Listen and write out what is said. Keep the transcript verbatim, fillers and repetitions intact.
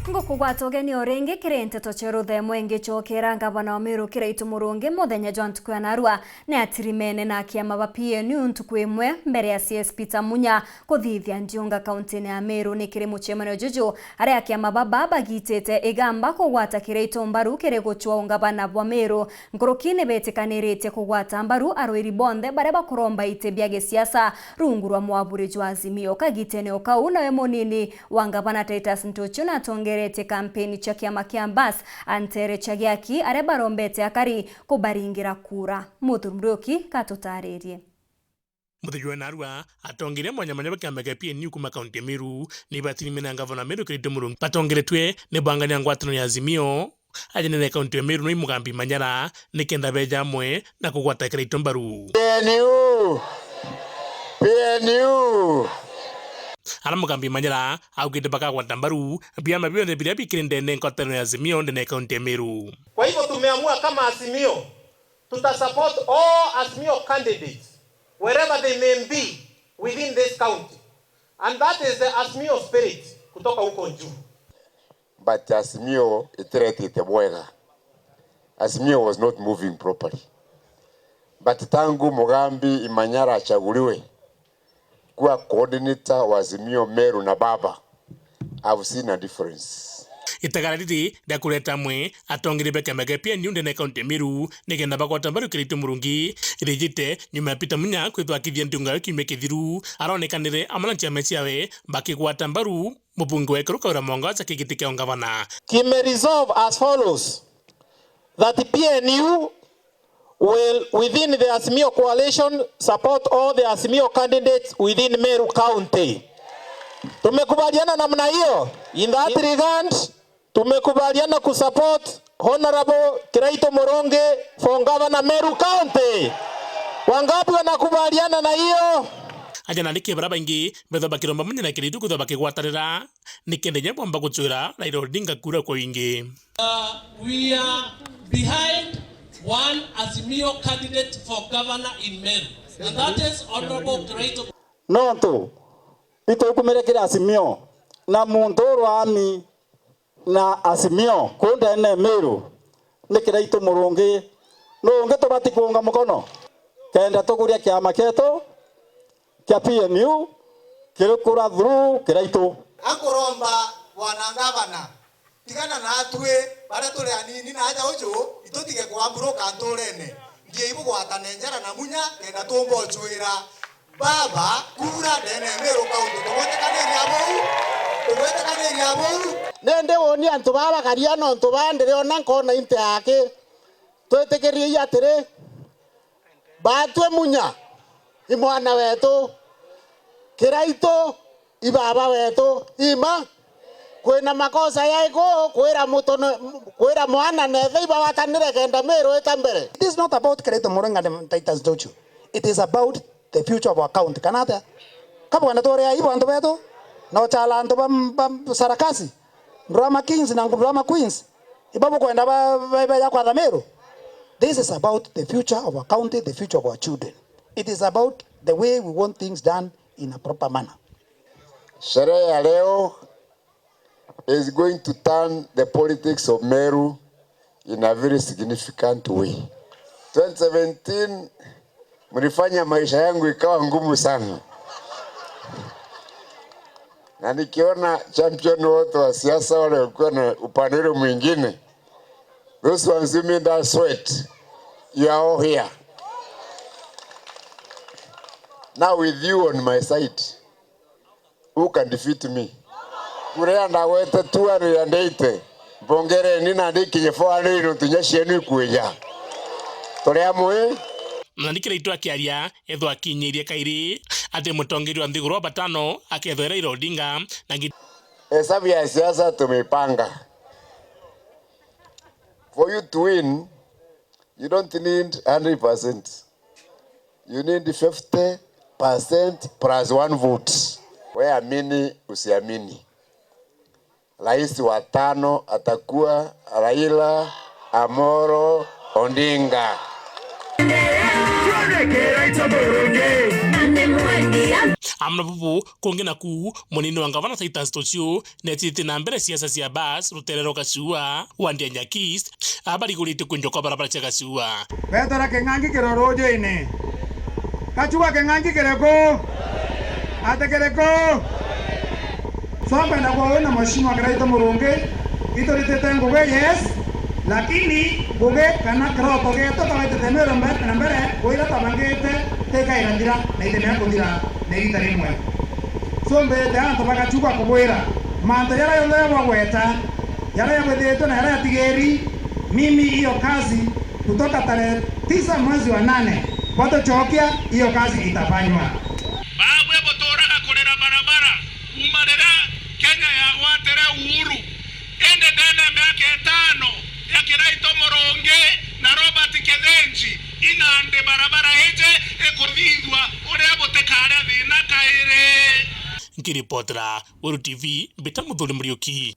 Ngukugwata ugeni o ringi kiri nteto cia ruthemo ingicokera ngavana wa Meru Kiraitu Murungi muthenya jwa ntuku ya narua ni atirimene na akiama ba P N U ntuku imwe mbere ya C S Peter Munya kuthithia ndiunga kauntine ya Meru. Ni kiri mucemanio juju aria akiama baba bagitite igamba kugwata Kiraitu mbaru kiri gucwa ungavana bwa Meru. Nkuruki ni betikaniritie kugwata mbaru arwiri bonthe baria bakuromba iti bia gisiasa rungu rwa mwaburi jwa Azimio. Kagitene o kau, nawe munini wa ngavana Titus Ntuchu natongeretie kampeni cia kiama kia Bas antere cia Giaki, aria barombete akari kubaringira kura. Muthuuri Muriuki katutaririe. Muthenya wa narua, atongeria mwanya mwanya ba kiama kia P N U kuma kaunti ya Meru ni batirimene na ngavana Meru Kiraitu Murungi. Batongeretwe ni bangania ngwataniro ya Azimio. Aja nene kaunti ya Meru ni Mugambi Manyara nikenda beja amwe na kugwata Kiraitu mbaru. P N U! P N U! Ara Mugambi Manyara augite bakagwata mbaru biama bionthe biria bikiri ndene ngwataniro ya Azimio ndene kaunti ya Meru. Kwa hivyo tumeamua kama Azimio, tutasupport all Azimio candidates wherever they may be within this county. And that is the Azimio spirit kutoka huko juu. But Azimio itiretite bwega. Azimio was not moving properly. But tangu Mugambi Imanyara achaguliwe kuwa coordinator wa Azimio Meru na baba, I've seen a difference. Itagara riri ria kureta amwe atongeria ba kiama kia P N U ndene kaunti ya Meru nikenda bagwata mbaru Kiraitu Murungi rijite nyuma ya Peter Munya kwithwa akithia ndiunga yo kiumia kithiru. Aronekanire amwe na ciama ciawe bakigwata mbaru mubunge wa Ekuru Kawira Mwangaza ki giti kia ungavana. Kime resolve as follows, that P N U will, within the Azimio coalition, support all the Azimio candidates within Meru County. Tumekubaliana namna hiyo? In that regard, tumekubaliana kusupport Honorable Kiraitu Murungi for Governor Meru County. Wangapi wanakubaliana na hiyo? Aja nandi kiri baria baingi bethwa bakiromba Munya na Kiraitu kwithwa bakigwatanira nikenda inya bomba gucwira Raila Odinga kura kwa wingi. Uh, we are behind one Azimio candidate for governor in Meru, and that is Honorable Kiraitu. Nontu itukumire kiri Azimio na muntu urwami na Azimio kuu ndene Meru ni Kiraitu Murungi. Nuu ungi tubati kuunga mukono kenda tukuria kiama kietu kia P N U kirikura through Kiraitu. Ankuromba bwana ngavana, tigana natwi baria turi anini na aja uju, itutige kuamburuka nturene. Nthie ibugwatane njara na Munya kenda tumba ucwira baba kura ndene ya Meru County. Tugwetekaniria buu? Tugwetekaniria buu? Nindi woni antu baa bakaria nontu baa ndiriona nkona inte yake. Twitikiriei atiri, batwi Munya i mwana wetu, Kiraitu i baba wetu, ima. Kwina makosa yaiku kwira mutono, kwira mwana nethe ibawatanire kenda Meru ita mbere? It is not about Kiraitu Murungi and Titus Ntuchu. It is about the future of our county. Kana atia? Kabwenda turia ibo antu betu na uchala antu ba, ba sarakasi, drama kings na drama queens. Ibo bukwenda ba, ba, ba ya kwatha Meru? This is about the future of our county, the future of our children. It is about the way we want things done in a proper manner. Sherehe ya leo is going to turn the politics of Meru in a very significant way. Twenty seventeen, mlifanya maisha yangu ikawa ngumu sana. Na nikiona champion wote wa siasa wale walikuwa na upande ule mwingine, those ones who made us sweat, you are all here. Now with you on my side, who can defeat me? Kura ya ndagwete two hundred and eighty, mbongereni na ndikinye four hundred nontu inya cienu ikwija. Turi amwe. Na ni Kiraitu akiaria, ethwa akinyirie kairi ati mutongeria wa nthiguru wa batano akethwa Raila Odinga na ngi- Hesabu ya siasa tumeipanga. For you to win, you don't need hundred percent. You need fifty percent plus one vote. We amini, usiamini, rais wa tano atakuwa Raila Amolo Odinga. Amwe na bubu kungi naku, munini wa ngavana Titus Tuciu neetithite na mbere siasa cia bus rutere rwa Gachua, wandi ya Nyakis, abarigurite kwinjwa kwa barabara cia Gachua. Betera king'angi kiri ruujiine. Gachua king'angi kiri ku? Ati kiri ku? So, mpenda kwa uu na Mheshimiwa Kiraitu Murungi, ituritite ngugi, yes, lakini ngugi kana kiroto gietu tawitite miro mbe-, na mbere, kwira tabangite tikaira thira, na itemea kuthira na irita rimwe. So, mbite antu ba Gachua kubwira, mantu jaria jonthe jabwagweta, jaria jabwithiritwe na jaria jatigiri, mimi hiyo kazi kutoka tarehe tisa mwezi wa nane, bwatucokia, hiyo kazi itafanywa. Babwe buturaga kurira barabara kuuma riria Kenya yagwatire uhuru, indi ndene ya miaka itano ya Kiraitu Murungi na Robert Kithinji, inandi barabara iji ikuthithua uria butikaria thina kairi. Nkiripotera Weru T V, mbita Muthuri Muriuki.